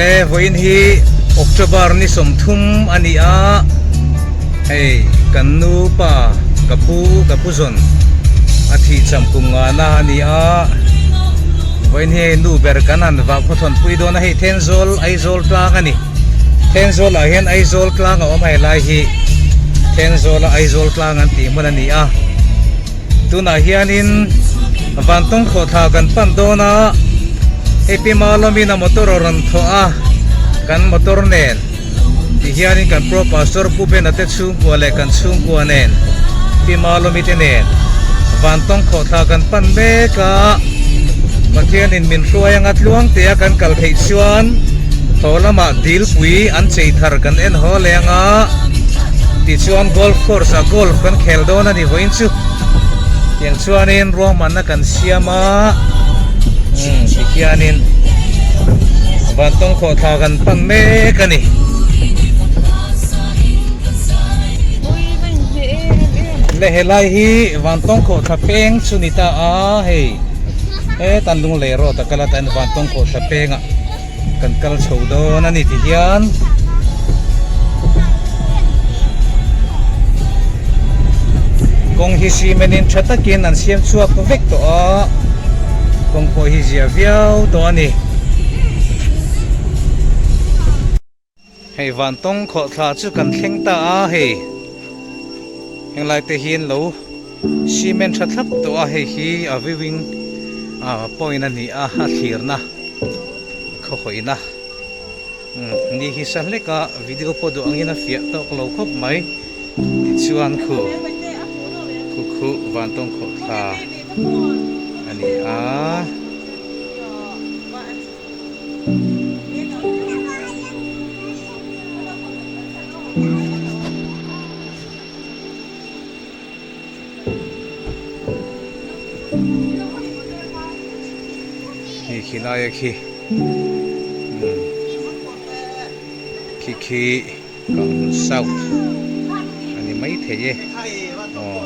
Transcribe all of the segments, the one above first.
Le vawiin hi October ni 30 a ni a, hei kan nu pa ka pu ka pu zawn a thih cham kum ngahna a ni a, vawiin hi hei nu ber kan han vah khawthawn pui dawn a, hei Thenzawl Aizawl tlang a ni, Thenzawl ah hian Aizawl tlang a awm a helai hi Thenzawl a Aizawl tlang an tih hmun a ni a. Tunah hianin Vantawng khawhthla kan pan dawn a, hei Pi Malawmin a motor a rawn thawh a, kan motor nen ti hianin kan Pro Pastor Pu Bena te chhungkua leh kan chhungkua nen Pi Malawmi te nen Vantawng khawhthla kan pan mek a, Pathianin min hruai anga tluangtea kan kal theih chuan thaw lamah dilpui an chei thar kan en haw leh anga tichuan golf course ah golf kan khel dawn a ni vawiin chu tiang chuanin ruahmanna kan siam a umm tikhianin vantawng khawhthla kan pan mek a ni. Le helai hi vantawng khawhthla peng chu ni ta a hei hetan lunglei road a kal a tan vantawng khawhthla pengah. Kan kal chho dawn a ni ti hian kawng hi cement in tha takin an siam chhuak vek tawh a kawng pawh hi zia viau tawh a ni. Hei vantawng khawhthla chu kan thleng ta a hei henglai te hian lo cement tha thlap tawh a hei hi a viewing point a ni a a thlirna. Khawhawina ni hi sa hlek a video pawh duh angin a fiah tawk lo khawp mai tichuan khu khu khu vantawng khawhthla a ni a. Hei khi laia khi khi khi Kanghmun South a ni maithei e aw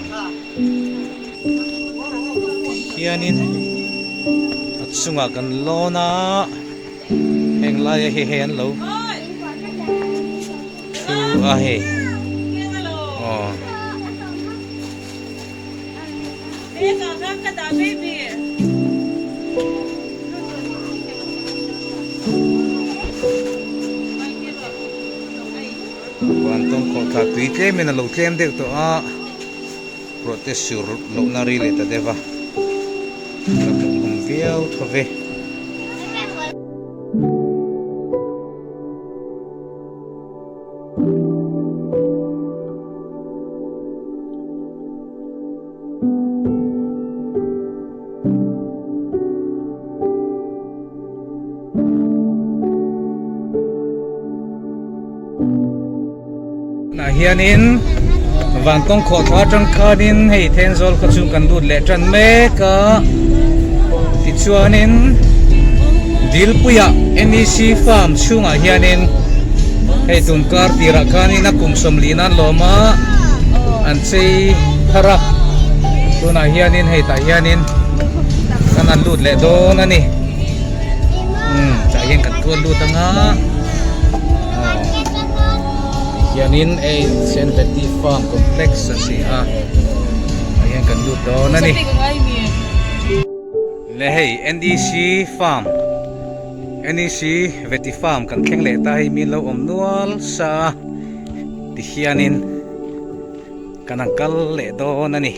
tihianin a chungah kan lawn a heng laia hi hei an lo Thu a hei aw. Vantawng khawhthla tui tlem in a lo tlem deuh tawh a ruah te sur lohna ri leh ta deuh a ka hmuhnawm viau tho ve. Tunah hianin Vantawng khawhthla atang khanin hei Thenzawl khaw chhung kan lut leh tan mek a tichuanin Dilpuia NEC farm chhungah hianin hei tun kar tirah khanin a kum 40 nan lawm a an chei thar a tunah hianin hei tah hianin kan han lut leh dawn a ni umm tah hian kan tual lut anga aw hianin hei Saint Betty farm complex a si a tah hian kan lut dawn a ni. Le hei NEC farm NEC veti farm kan thleng leh ta hei min lo awm nual sa a tihianin kan han kal leh dawn a ni.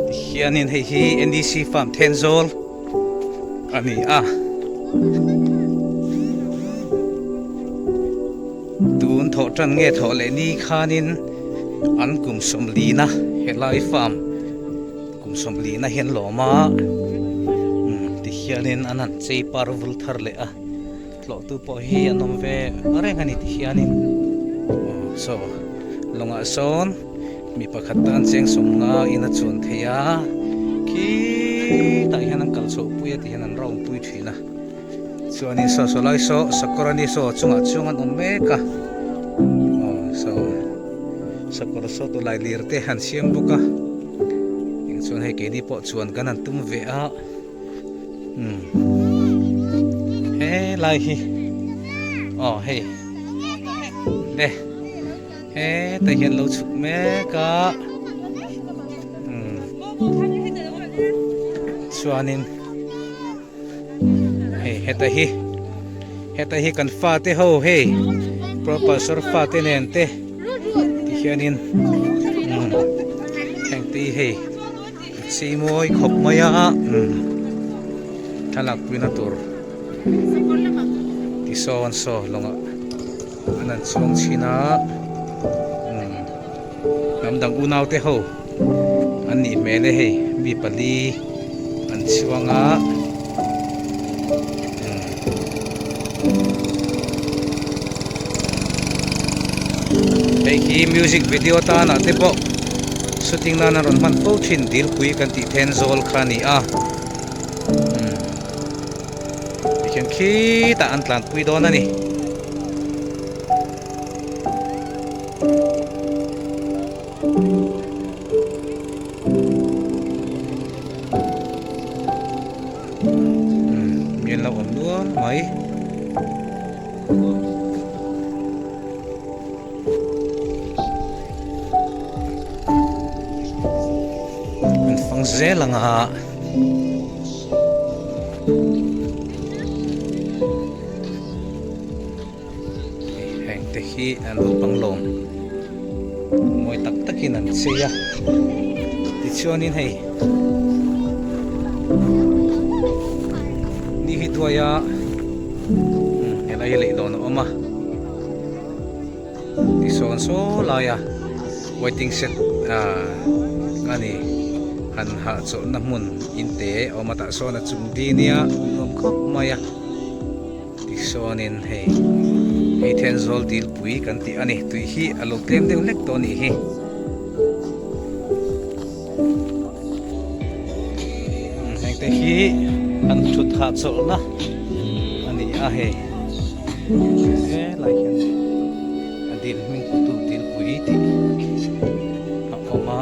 Tihianin hei hi NEC farm Thenzawl a ni a. Tun thawh tan nge thawh leh ni khanin an kum sawmlina helai farm kum sawmlina hian lawm a tihianin an han chei par vul thar leh a tlawhtu pawh hi an awm ve reng a ni tihianin saw lawngah sawn Mi pakhat tan cheng sawmnga in a chuan thei a, khitah hian an kal chhoh pui a tih hian an round pui thin a, chuanin saw saw lai saw sakawr a ni saw chungah chuang an awm mek a, aw saw Sakawr saw tawlailir te han siam bawk a eng chuan hei keini pawh chuan kan han tum ve a umm helai hi aw hei le hetah hian lo chhuk mek a umm chuanin hei heta hi heta hi kan fate ho hei professor fate nen te ti hianin umm heng te hi hei chei mawi khawp mai a umm thlalak puina tur ti sawn saw lawngah an han chuang chhin a umm hnam dang unau te ho an nih hmel e hei mi pali an chhuang a umm hei hi music video tanah te pawh shooting nana rawn hman fo thin dilpui kan tih then zawl kha a ni a umm tikhian khitah an tlanpui dawn a ni. Mi an lo awm nual mai. An fang zel ang a. Heng te hi an naupang lawm mawi tak takin an chei a tichuanin hei ni hi duai a helai hi leihlawn a awm a tisawn saw lai a waiting shed ah a ni han hahchawlhna hmun in te a awm a tah sawn a chung di nia nuam khawp mai a. Tichuanin hei hei Thenzawl dilpui kan tih a ni tui hi a lo tlem deuh hlek tawh a nih hi. Heng te hi an thut hahchawlhna a ni a hei helai hian a dil hming putu dilpui tih a awm a.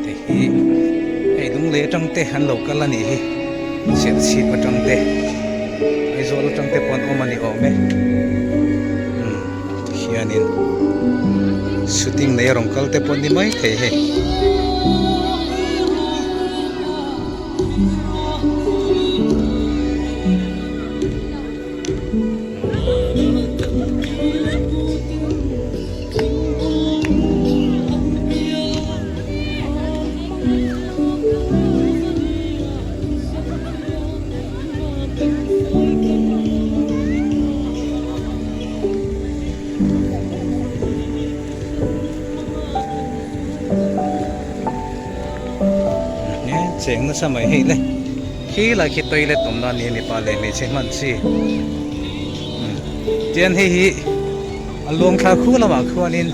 Te hi hei lunglei atang te an lo kal a nih hi serchhip atang te Aizawl atang te pawh an awm a ni awm e umm hianin shooting nei a rawn kal te pawh an ni maithei hei. Cheng nasa mai hei le khi lai khi toilet awmna a ni a mipa leh hmeichhe hman chi tian hei hi a luang thla khu lamah khuanin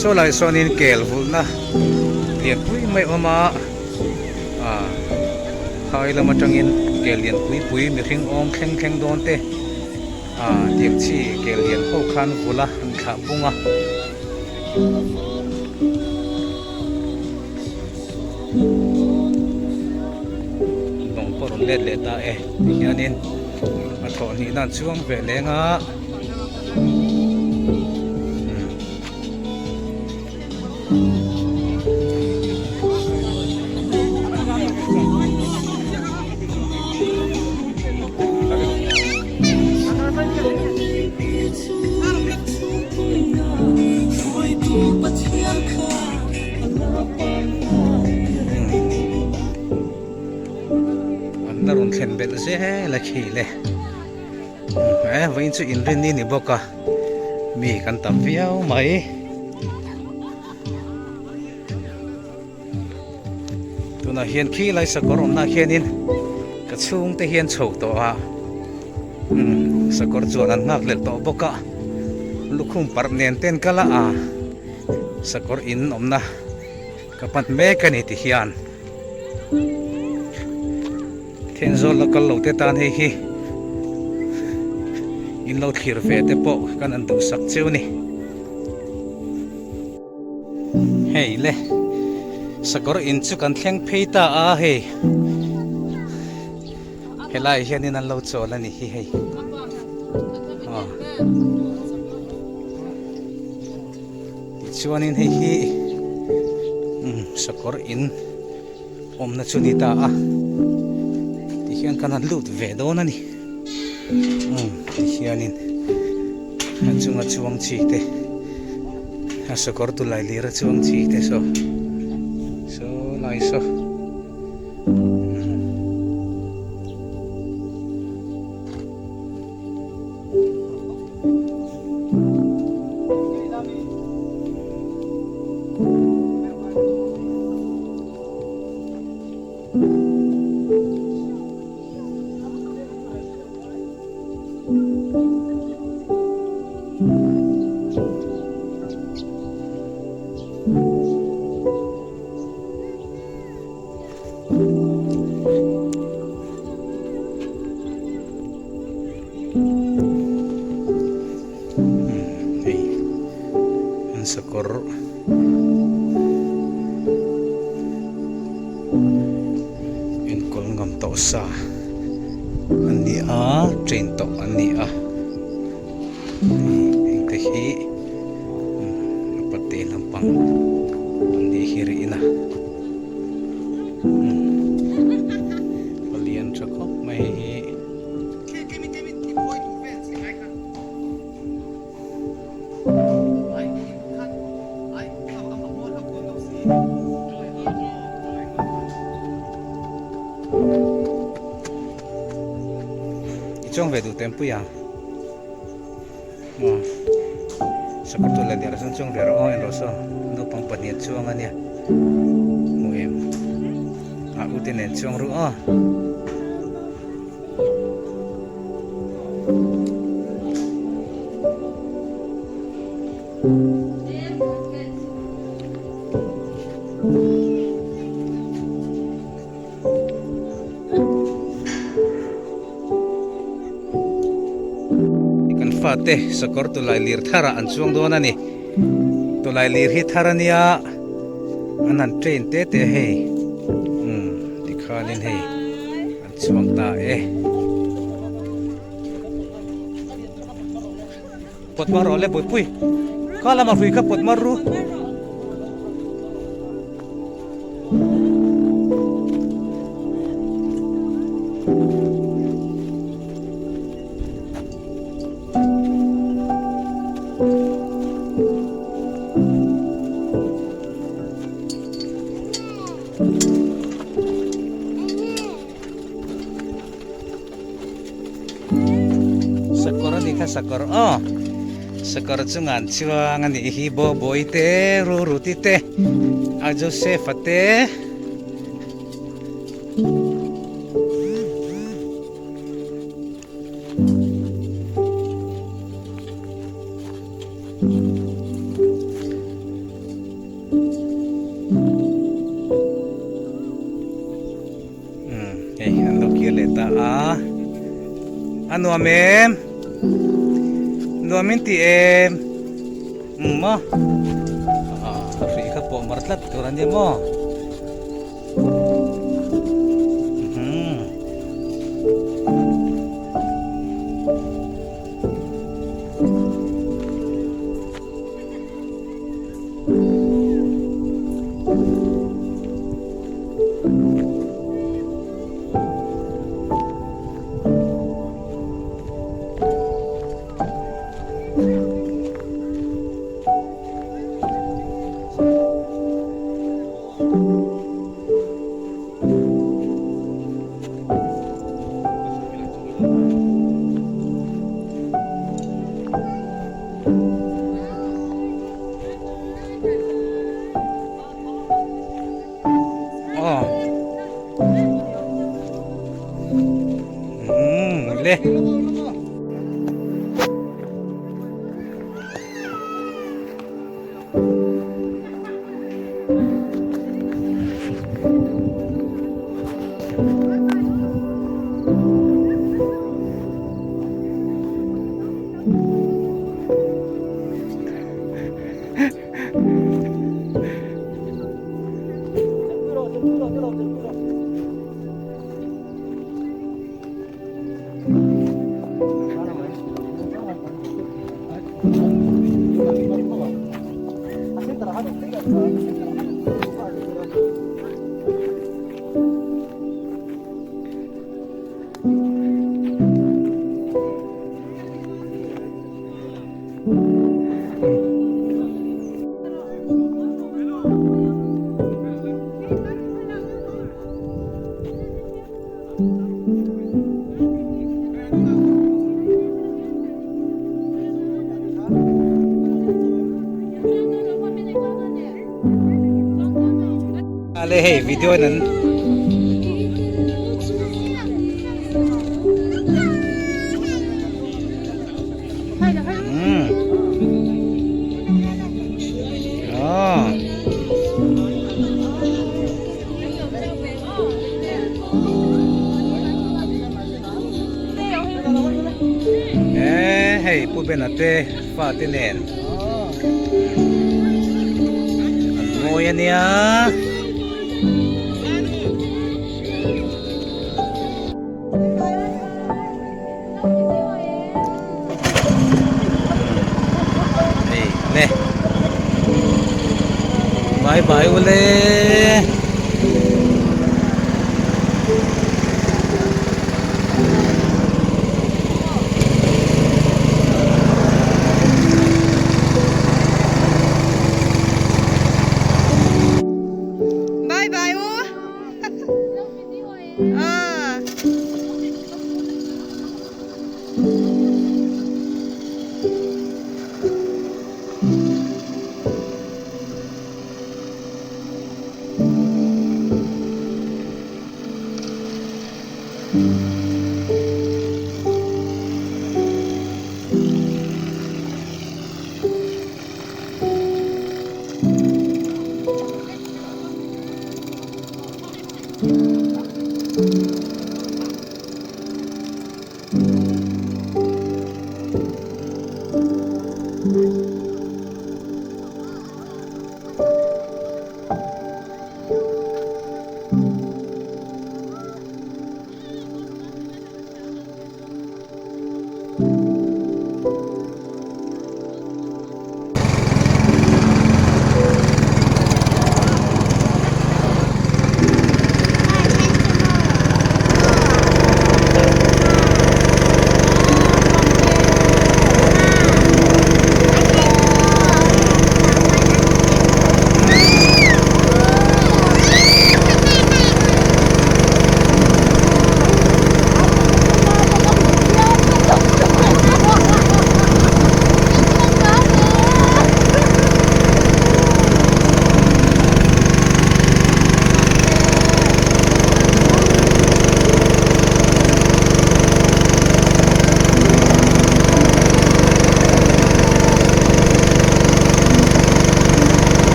saw lai sawnin kel vulhna lianpui mai a awm a ah phai lam atangin kel lianpui pui mihring awm thleng thleng dawn te ah tiang chi kel lian ho khan vulh a an thlah pung a. Lawng pawh rawn let leh ta e tihianin a thlawh hnih nan chuang ve leng a. An la rawn thlen belh zel a khi le eh vawiin chu inrinni ni bawk a mi kan tam viau mai. Tunah hian khi lai sakawr awmna khianin ka chhungte hian chho tawh a umm sakawr chuan an nghak leh tawh bawk a lukhum parh nen ten kal a a sakawr in awmna ka pan mek a ni ti hian Thenzawl la kal lo te tan hei hi. In lo thlir ve te pawh kan han duhsak cheu ni. Hei le sakawr in chu kan thleng phei ta a hei helai hianin an lo chawl a ni hi hei aw tichuanin hei hi umm sakawr in awmna chu ni ta a tihian kan han lut ve dawn a ni umm tihianin a chunga chuang chi te a sakawr tulai lir a chuang chi te saw saw lai saw umm. Hei an sakawr enkawl ngam tawh sa an ni a train tawh an ni a hei te hi a pate lampang an nih hi rih in a. Palian tha khawp mai hi. I chuang ve duh tempui a. Aw sakawr chu la der chuan chuang ve rawh aw en rawh saw naupang pahnih an chuang a nia hmu em a u te nen chuang ru aw. Kan fate sakawr tawlai lir tharah an chuang dawn a ni tawlai lir hi thar a nia an han train te te hei umm tikhanin hei an chuang ta e. Pawt mar rawh le Buipui kha lama hrui kha pawt mar ru. Sakawr a ni kha sakawr aw sakawr chungah an chuang a nih hi Bawbawi te Ruruti te a Joseph a te. Hei an lo kir leh ta a a nuam em nuam in ti em umm maw a hrih kha pawh mar tlat tur a nia maw. hei video in an umm aw. Eee hei Pu Bena te fate nen an mawi a nia. Hei le bye bye ule. Bye bye u. Ah.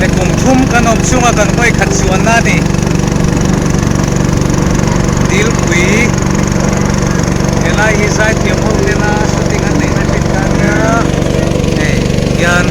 He kum thum kan awm chunga kan hawi khat chuanna a ni. Dilpui helai hi zaithiam ho tena shooting an neihna thin kha ania hei hian.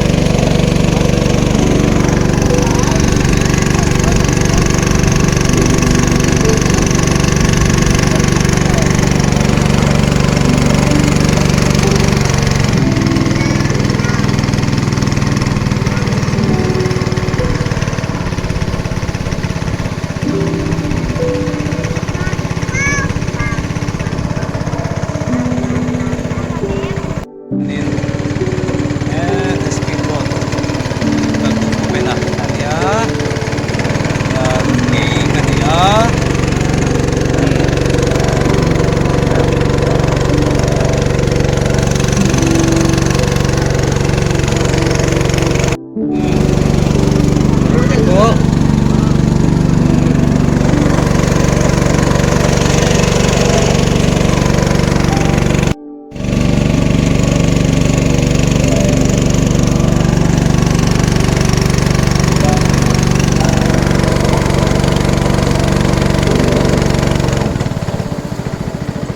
Nin he speed boat kal tum khawp en a ania kei ka ni a.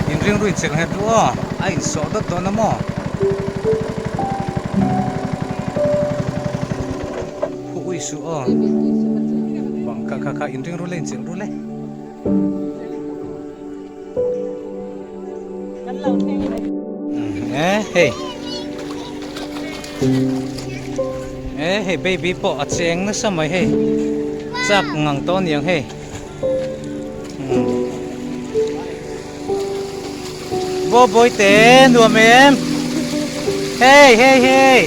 Inring ruin chek nghet duh aw a insawh dawt dawn a maw. Khu ui suh aw bang kha kha kha inring ru le inchilh ru le. Eh hei eh hei baby pawh a cheng nasa mai hei chak ngang tawh aniang hei. Bo Bawite nuam em Hey hey hey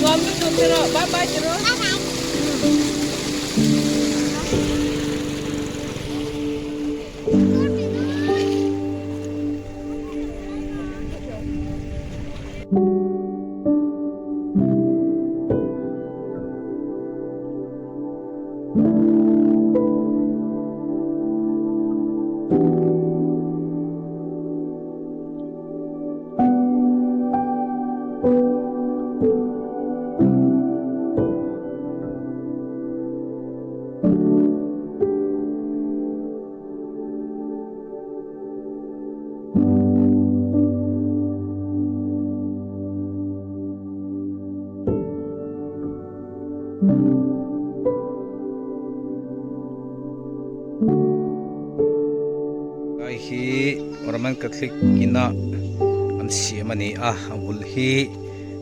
Nuam lutuk ti rawh bye bye ti rawh. Lai hi Roman Catholic ina an siam a ni a a bul hi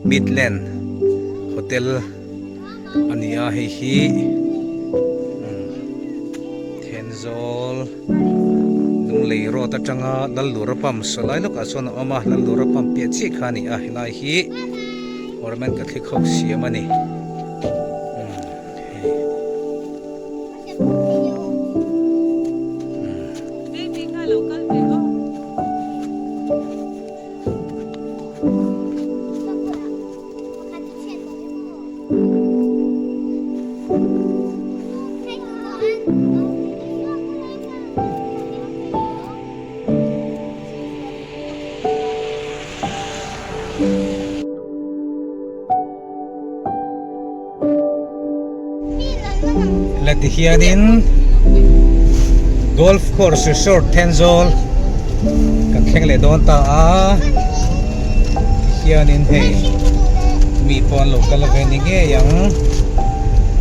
Midland Hotel a ni a hei hi Thenzawl Lunglei road atanga Lallura pump saw lai lawkah chuan a awm a Lallura pump piah chiah kha a ni a helai hi. Roman Catholic ho siam a ni. La ti hianin golf course resort Thenzawl kan thleng leh dawn ta a ti hianin hei mi pawh an lo kal ve ni ngei ang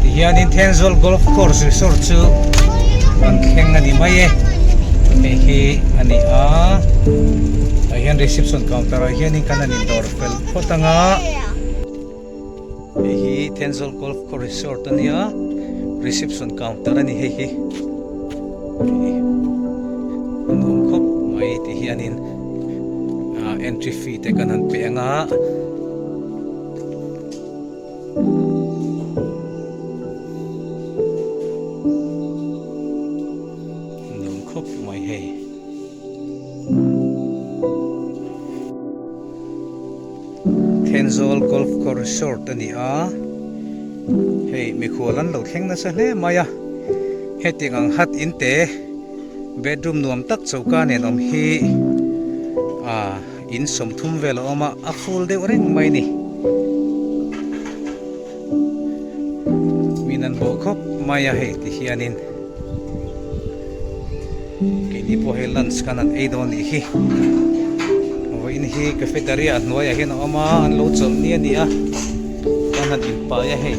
ti hianin Thenzawl golf course resort chu kan thleng a ni mai e hei hi a ni a tah hian reception counter ah hianin kan han indawr fel phawt ang a hei hi Thenzawl golf course resort a nia reception counter a ni hei hi a nuam khawp mai ti hianin ah entry fee te kan han pe ang a. Nuam khawp mai hei. Thenzawl Golf Course Resort a ni a, hei mikhual an lo thleng nasa hle mai a, hetiang ang hat in te bedroom nuam tak choka nen awm hi ah in sawmthum vel a awm a, a full deuh reng mai a ni. Min an bawh khawp mai a hei ti hianin keini pawh hei lunch khan an ei dawn nih hi vawiin hi cafeteria hnuaiah hian a awm a an lo chawlh ni a ni a kan han inpai a hei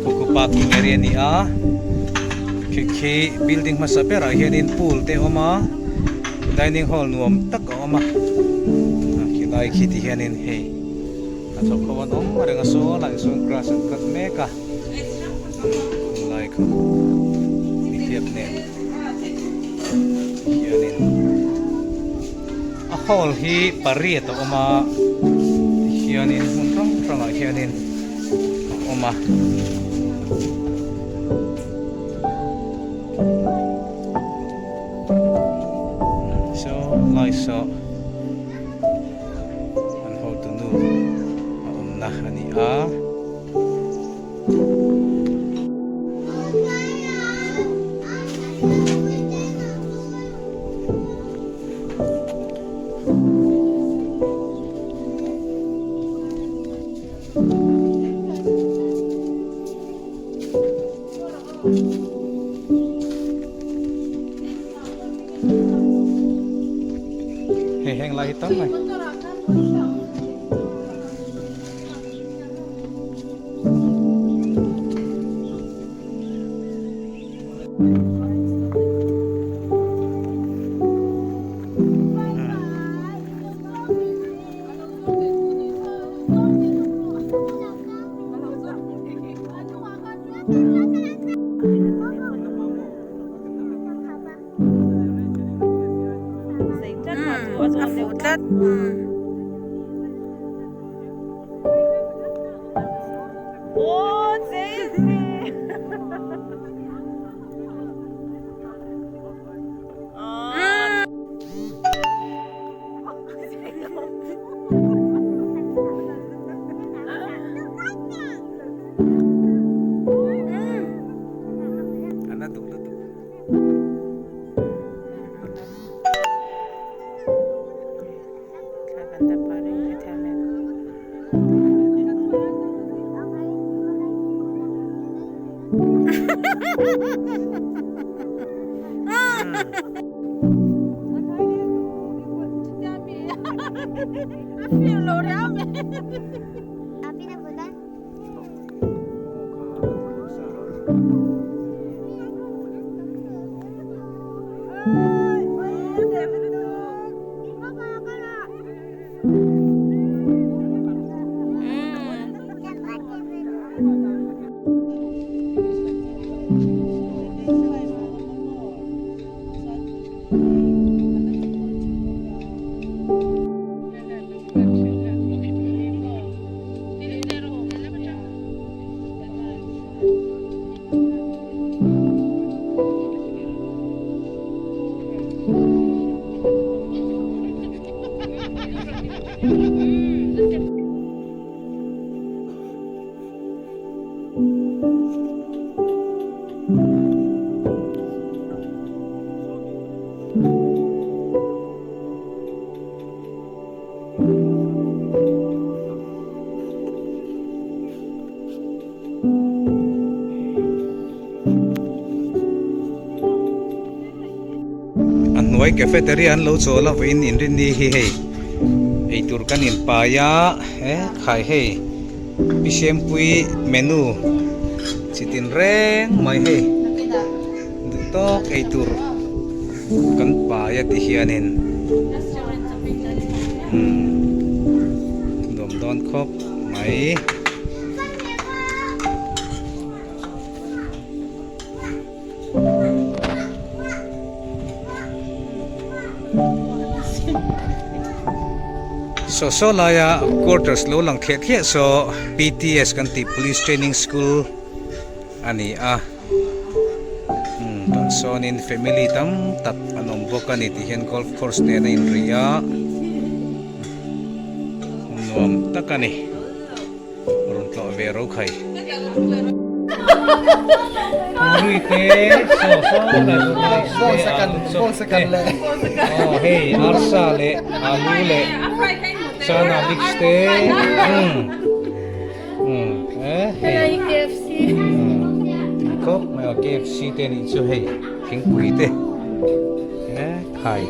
khuku parking area a ni a khi khi building hmasa berah hianin pool te a awm a dining hall nuam tak a awm a khilai khi ti hianin hei a thawk ho an awm reng a saw lai sawn grass an cut mek a lai kha nihliap nen hianin a hall hi pariat a awm a tihianin hmun hrang hrangah hianin a awm a. Saw lai saw an hotu nu a awmna a ni a. Hei heng lai hi tam mai. A fuh tlat. Ana duh lutuk. A hnuai cafeteria an lo chawl a vawiin inrinni hi hei eitur kan inpai a he khai hei pi siampui menu chi tin reng mai hei duh tawk eitur kan pai a ti hianin umm nuam dawn khawp mai. Saw saw laia quarters lo lang thliah thliah saw P_T_S kan tih Police Training School a ni a umm tah sawnin family tam tak an awm bawk a ni tih hian golf course nen a inri a nuam tak a ni. Rawn tlawh ve ro khai. Puri te saw saw lai chu rice te alu chop te aw hei arsa leh alu leh chana mix te umm umm eh hei tui khawp mai a KFC te nih chu hei thingpui te eh khai.